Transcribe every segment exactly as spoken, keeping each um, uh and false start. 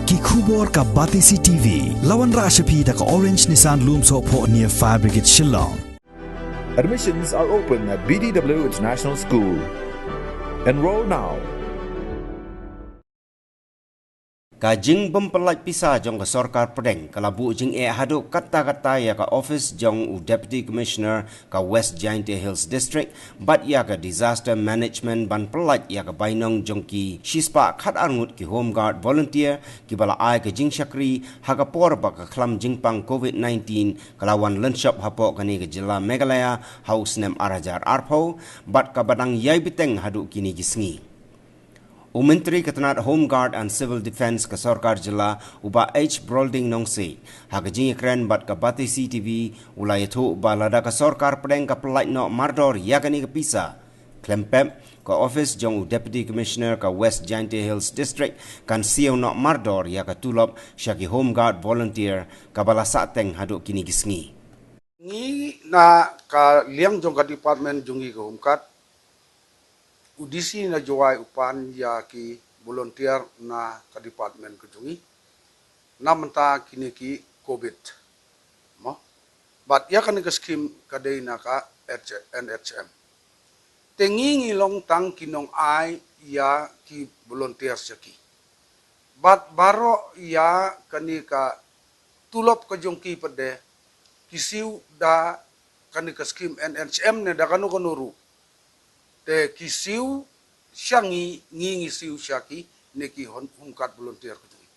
Ki khubor ka Batesi T V. La wanrah sha phi da ka Orange Nissan Lumsohphoh near Fire Brigade Shillong. Admissions are open at B D W International School. Enroll now. Ka jingbym pyllait pisa jong ka sorkar pdeng ka la buh jingeh haduh katta katta ïa ka office jong u Deputy Commissioner ka West Jaintia Hills District bad ïa ka Disaster Management ban pyllait ïa ka bainong jong ki shispah khatar ngut ki Home Guard volunteer kiba la ai ka jingshakri ha ka por ba ka khlam jingpang COVID nineteen ka la wan lynshop hapoh kane ka jylla Meghalaya ha u snem ar hajar arphew bad kaba dang ïai bteng haduh kine ki sngi. U Myntri ka tnat Home Guard and Civil Defence ka sorkar jylla u Bah H Brolding Nongsiej ha ka jingïakren bad ka Batesi T V u la ïathuh ba lada ka sorkar pdeng ka pyllait noh mardor ïa kane ka pisa, khlem pep ka office jong u Deputy Commissioner ka West Jaintia Hills District kan siew noh mardor ïa ka tulop sha ki Home Guard volunteer kaba la sahteng haduh kine ki sngi. Ngi na ka liang jong ka department jong ngi ka Home Guard, u D C na Jowai u pan ïa ki volunteer na ka department ka jong ngi na mynta kine ki COVID. Mo? Bad ïa kane ka scheme ka dei na ka H-, N H M. Te ngi ngi long tang ki nong ai ïa ki volunteer sha ki. Bad baroh ïa kane ka tulop ka jong ki pat de ki siew da kane ka scheme N H M ne da kano kano ruh. Te ki siew sha ngi, ngi ngi siew sha ki ne ki hon-, Home Guard volunteer ka jong ngi.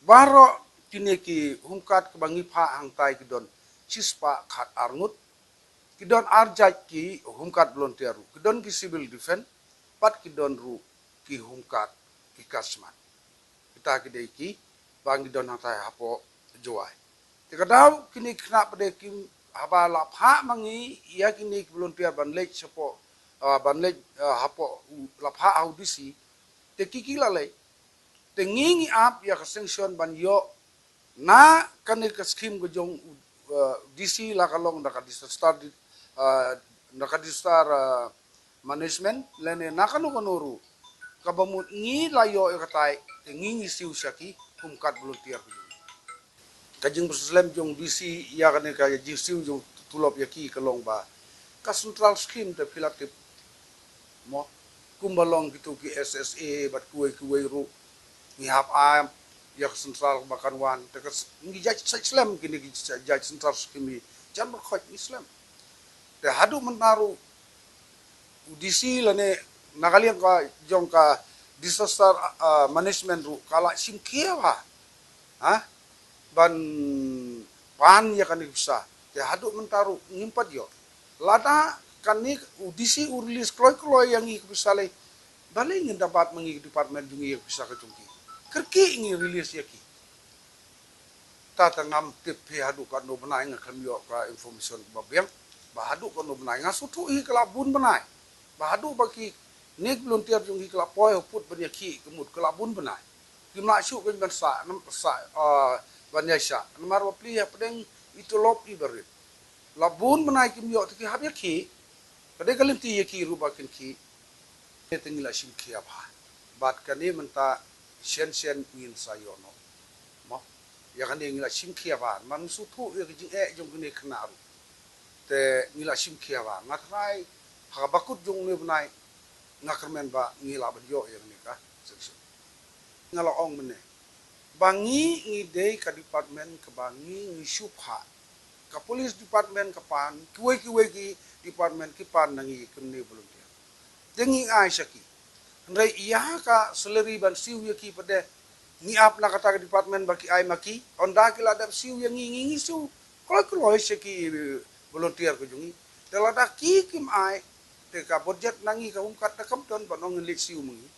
Baroh kine ki Home Guard kaba ngi phah hangtai ki don shispah khatar ngut. Ki don ar jait ki Home Guard volunteer ruh. Ki don ki civil defence bad ki don ruh ki Home Guard ki kasmat. Kita ki dei kiba ngi don hangtai hapoh Jowai. Te ka daw kine ki khynnah pat de ki haba la phah ma ngi ïa kine ki volunteer ban leit shapoh, ah, ban leit, ah, hapoh u, la phah ha u D C. Te ki ki la leit. Te ngi ngi ap ïa ka sanction ban ïoh na kane ka scheme ka jong u, uh, D C la ka long da ka disaster di-, uh, da ka disaster, uh, management lane na kano kano ruh. Kaba mut ngi la ïoh ïa katai te ngi ngi siew sha ki Home Guard volunteer ka jong ngi. Ka jingpynshlem jong D C ïa kane ka jingsiew jong tulop ïa ki ka long ba ka central scheme te phi la tip. Mo, kumba long kito ki S S A bad kiwei kiwei ruh ngi hap ai ïa ka central ba kan wan te ka s-, ngi jait sa slem kine ki jait central scheme hi jan ba khot ngi slem. Te haduh mynta ruh u D C lane na ka liang ka jong ka disaster, ah, management ruh ka la shim khia ba, ha, ban pan ïa kane ka pisa. Te haduh mynta ruh ngim pat ïoh. Lada kane u D C u release kloi kloi ïa ngi ka pisa lei, balei ngin da bat ma ngi ka department jong ngi ïa ka pisa ka jong ki? Kyrkieh ngi release ïa ki. Ta ta ngam tip phi haduh katno bnai, nga khlem ïoh ka information ba biang ba haduh katno bnai. Nga sngewthuh hi ka la bun bnai ba haduh ba kine ki volunteer jong ngi ki la poi ha pud ban ïakhih ka mut ka la bun bnai. Kim lah shuh kein ban sah, nam sah, ah, ban ïaishah namar ba plie hapdeng i tulop i barit. La bun bnai kim ïoh te ki hap ïakhih. Ka dei ka lynti ïa ki ruh ba kin khih. Te ngi la shim khia bha. Bad kane mynta shen shen ngin sa ïoh noh. Mo, ïa kane ngi la shim khia bha. Man sngewthuh ïa ka jingeh jong kine ki khynnah ruh. Te ngi la shim khia bha. Nga tharai ha ka bakut jong une u bnai nga kyrmen ba ngi lah ban ïoh ïa kane ka sanction. Nga la ong mynne ba ngi ngi dei ka department kaba ngi ngi shu phah. Ka police department ka pan, kiwei kiwei ki department ki pan na ngi kumne volunteer. Te ngi ai sha ki. Hynrei ïa ka salary ban siew ïa ki pat de ngi ap na kata ka department ba ki ai ma ki. Ynda ki la dep siew ïa ngi, ngi ngi siew kloi kloi sha ki volunteer ka jong ngi. Te lada ki kim ai, te ka budget na ngi ka Home Guard te kam don ban ong ngin leit siew ma ngi.